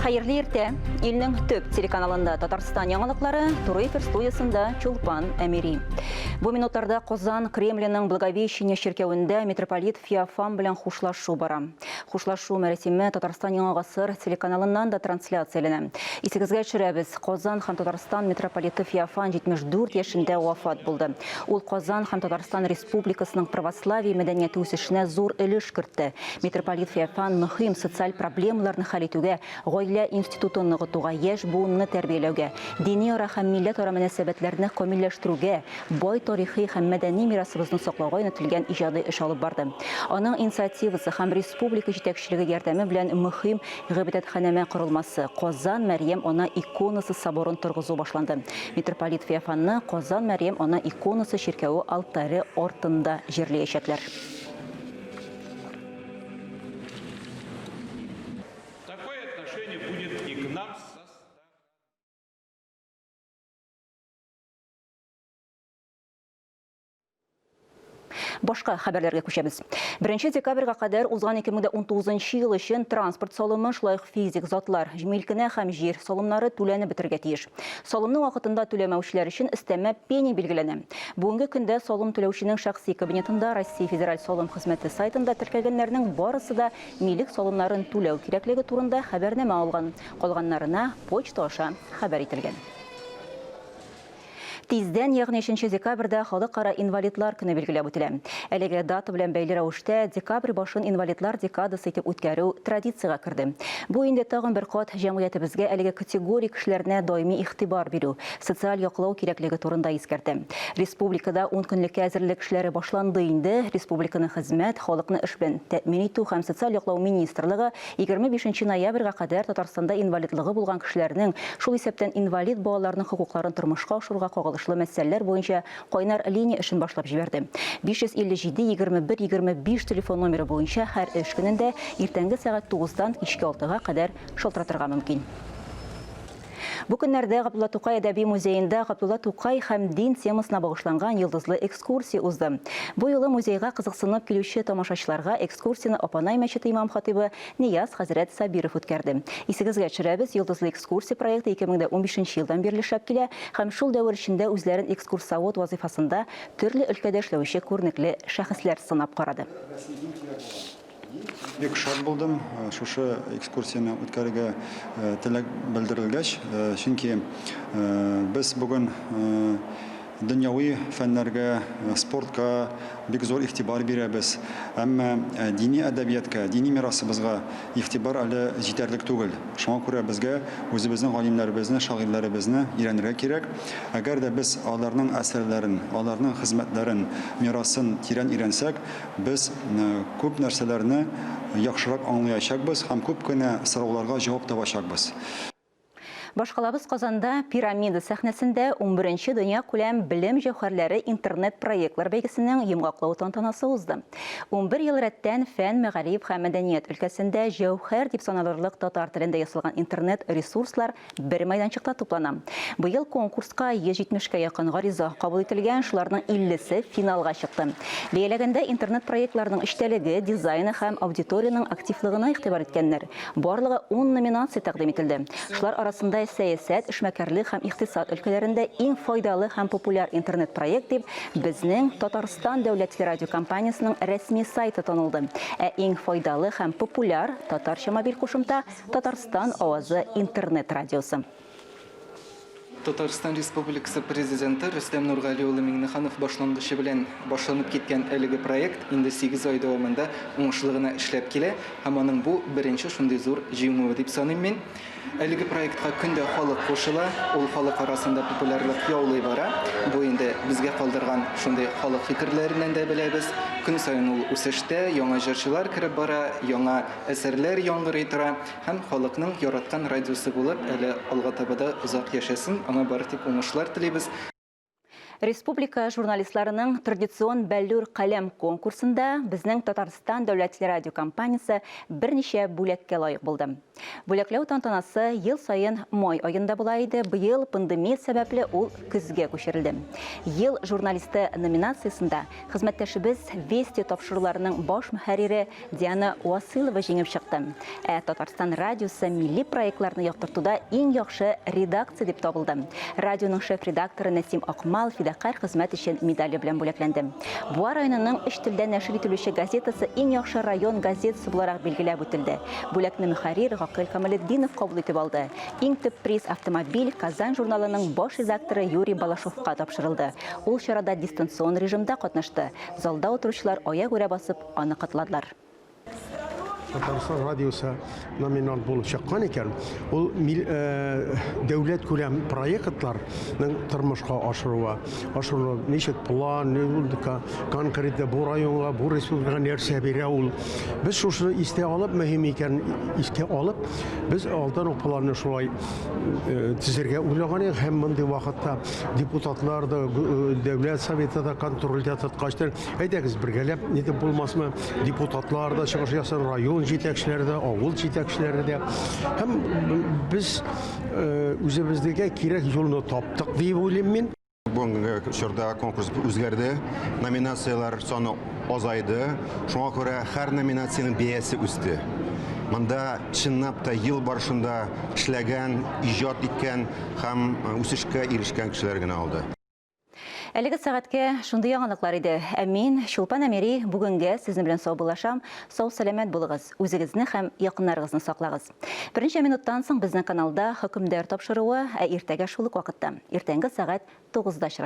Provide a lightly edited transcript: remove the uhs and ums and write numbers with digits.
Хәерле иртә! Илнең төп телеканалында Татарстан яңалыклары, туры эфир студиясендә Чулпан Әмири. Бу минутларда Казан Кремленың Благовещение чиркәвендә митрополит Феофан белән хушлашу бара. Хушлашу мәрасиме Татарстан Яңа гасыр телеканалыннан да трансляцияләнә. Исегезгә төшерәбез, Казан һәм Татарстан митрополиты Феофан 74 яшендә вафат булды. Ул Казан һәм Татарстан Республикасының православие мәдәнияте үсешенә зур өлеш кертте. Митрополит Феофан мөһим социаль проблемаларны хәл итүгә, гаилә институтын ныгытуга, яшь буынны тәрбияләүгә, диниара һәм милләтара мөнәсәбәтләрне камилләштерүгә, бай тарихи һәм мәдәни мирасыбызны саклауга юнәтелгән иҗади эш алып барды. Аның инициативасы һәм республика җитәкчелеге ярдәме белән мөһим гыйбадәтханәмә корылмасы, Казан Мәрьям Ана иконасы соборын торгызу башланды. Митрополит Феофанны Казан Мәрьям Ана иконасы чиркәве алтаре артында җирләячәкләр. Такое отношение будет и к нам со Башка хәбәрләргә күчәбез. 1 декабрьгә кадәр узган 2019 ел өчен транспорт салымы, шулай ук физик затлар милкенә һәм җир салымнары түләнеп бетергә тиеш. Салымны вакытында түләмәүчеләр өчен өстәмә пени билгеләнә. Бүгенге көндә салым түләүченең шәхси кабинетында Россия Федераль салым хезмәте сайтында теркәлгәннәрнең барысы да милек салымнарын түләү кирәклеге турында хәбәрнамә алган, калганнарына почта аша хәбәр ителгән. Тиздән, ягъни 3 декабрьдә Халыкара инвалидлар көне билгеләп үтелә. Әлеге дата белән бәйле рәвештә декабрь башын инвалидлар декадасы итеп үткәрү традициягә керде. Бу инде тагын бер кат җәмгыятебезгә әлеге категория кешеләренә даими игътибар бирү, социаль яклау кирәклеге турында искәртә. Республикада ун көнлеккә әзерлек эшләре башланды инде. Республиканың Хезмәт, халыкны эш белән тәэмин итү һәм социаль яклау министрлыгы 25 ноябрьгә кадәр Татарстанда инвалидлыгы булган кешеләрнең, шул исәптән инвалид балаларның хокукларын тормышка ашыруга кагылышлы мәсьәләләр буенча кайнар линия эшен башлап җибәрде. 557 21 25 телефон номеры буенча һәр эш көнендә иртәнге сәгать тугыздан кичке алтыга кадәр шалтыратырга мөмкин. Бу көннәрдә Габдулла Тукай әдәби музеенда Габдулла Тукай һәм дин темасына багышланган йолдызлы экскурсия узды. Бу юлы музейга кызыксынып килүче тамашачыларга экскурсияне Апанай мәчете имам-хатыйбы Нияз хәзрәт Сабиров үткәрде. Исегезгә төшерәбез, Йолдызлы экскурсия проекты 2015 елдан бирле эшләп килә һәм шул дәвер эчендә үзләрен экскурсовод вазыйфасында төрле өлкәдә эшләүче күренекле шәхесләр сынап карады. Бик шат булдым шушы экскурсияне үткәрергә теләк белдерелгәч, чөнки без бүген дөньяви фәннәргә, спортка бик зур игътибар бирәбез. Әмма дини әдәбиятка, дини мирасыбызга игътибар әле җитәрлек түгел. Шуңа күрә безгә үзебезнең галимнәребезне, шагыйрьләребезне өйрәнергә кирәк. Әгәр дә без аларның әсәрләрен, аларның хезмәтләрен, мирасын тирән өйрәнсәк, Без күп нәрсәләрне яхшырак аңлаячакбыз һәм күп кенә сорауларга җавап табачакбыз. Башкалабыз Казанда Пирамида сәхнәсендә унберенче дөньякүләм Белем җәүһәрләре интернет-проектлар бәйгесенең йомгаклау тантанасы узды. 11 ел рәттән фән, мәгариф һәм мәдәният өлкәсендә җәүһәр дип саналырлык татар телендә ясалган интернет-ресурслар бер мәйданчыкта туплана. Быел конкурска 170 кә якын гариза кабул ителгән, шуларның 50-се финалга чыкты. Бәяләгәндә интернет-проектларның эчтәлеге, дизайны һәм аудиториянең активлыгына игътибар иткәннәр. Барлыгы ун номинация тәкъдим ителде. Шулар арасында сәясәт, эшмәкәрлек һәм икътисад өлкәләрендә иң файдалы һәм популяр интернет-проект дип безнең Татарстан дәүләт телерадиокомпаниясенең рәсми сайты танылды. Ә иң файдалы һәм популяр татарча мобиль кушымта Татарстан авазы интернет-радиосы. Татарстан Республикасы Президенты Рөстәм Нургали улы Миңнеханов башлангычы белән башланып киткән әлеге проект инде сигез ай дәвамында уңышлы гына эшләп килә һәм аның бу беренче шундый зур җиңүе дип саныйм мин. Әлеге проектка көн дә халык кушыла, ул халык арасында популярлык яулый бара. Бу инде безгә калдырган шундый халык фикерләреннән дә беләбез. Көн саен ул үсештә, яңа җырчылар кереп бара, яңа Әсәрләр яңгырый тора һәм халыкның яраткан радиосы булып әле алга таба да озак яшәсен, аңа бары тик уңышлар телибез. Республика журналистларының традицион Бәллүр каләм конкурсында безнең Татарстан дәүләт телерадиокомпаниясе берничә бүләккә лаек булды. Бүләкләү тантанасы ел саен май аенда була иде, быел пандемия сәбәпле ул көзгә күчерелде. Ел журналисты номинациясендә хезмәттәшебез Вести тапшыруларының баш мөхәррире Диана Васыйлова җиңеп чыкты. Ә Татарстан радиосы милли проектларны яктыртуда иң яхшы редакция дип табылды. Радионың шеф-редакторы Нәсим Акмал фидакарь хезмәт өчен медале белән бүләкләнде. Буа районының өч телдә нәшер ителүче газетасы иң яхшы район газетасы буларак билгеләп үтелде. Бүләкне мөхәррир Гакыйль Камалетдинов кабул итеп алды. Иң төп приз Автомобиль Казань журналының баш редакторы Юрий Балашовка тапшырылды. Ул чарада дистанцион режимда катнашты. Залда утыручылар аягүрә басып аны котладылар. Татарстан радиосы номинант булып чыккан икән, ул дәүләт күләм проектларның тормышка ашыруы, ашыру ничек план, конкретно бу районга, бу республикага нәрсә бирә ул. Без шушыны истә алып, мөһим икән искә алып, без алдан ук планны шулай төзергә уйлаган идек һәм мондый вакытта депутатлар да, дәүләт советы да контрольдә тоткач, Әйдәгез бергәләп, нитеп булмасмы, депутатлар да чыгыш ясар, район җитәкчеләре дә, авыл җитәкчеләре дә. Һәм без э, үзебезнекә кирәк юлны таптык дип уйлыйм мин. Бүгенге чорда конкурс үзгәрде, номинацияләр саны азайды, шуңа күрә һәр номинациянең бәясе үсте. Монда чынлап та ел барышында эшләгән, иҗат иткән һәм үсешкә ирешкән кешеләр генә алды. Әлеге сәгатькә шундый яңалыклар иде. Ә мин, Чулпан Әмири, бүгенгә сезнең белән саубуллашам. Сау-сәламәт булыгыз, үзегезне һәм якыннарыгызны саклагыз. Берничә минуттан соң безнең каналда Хөкемдар тапшыруы, ә иртәгә шул ук вакытта, иртәнге сәгать 9-да очрашабыз.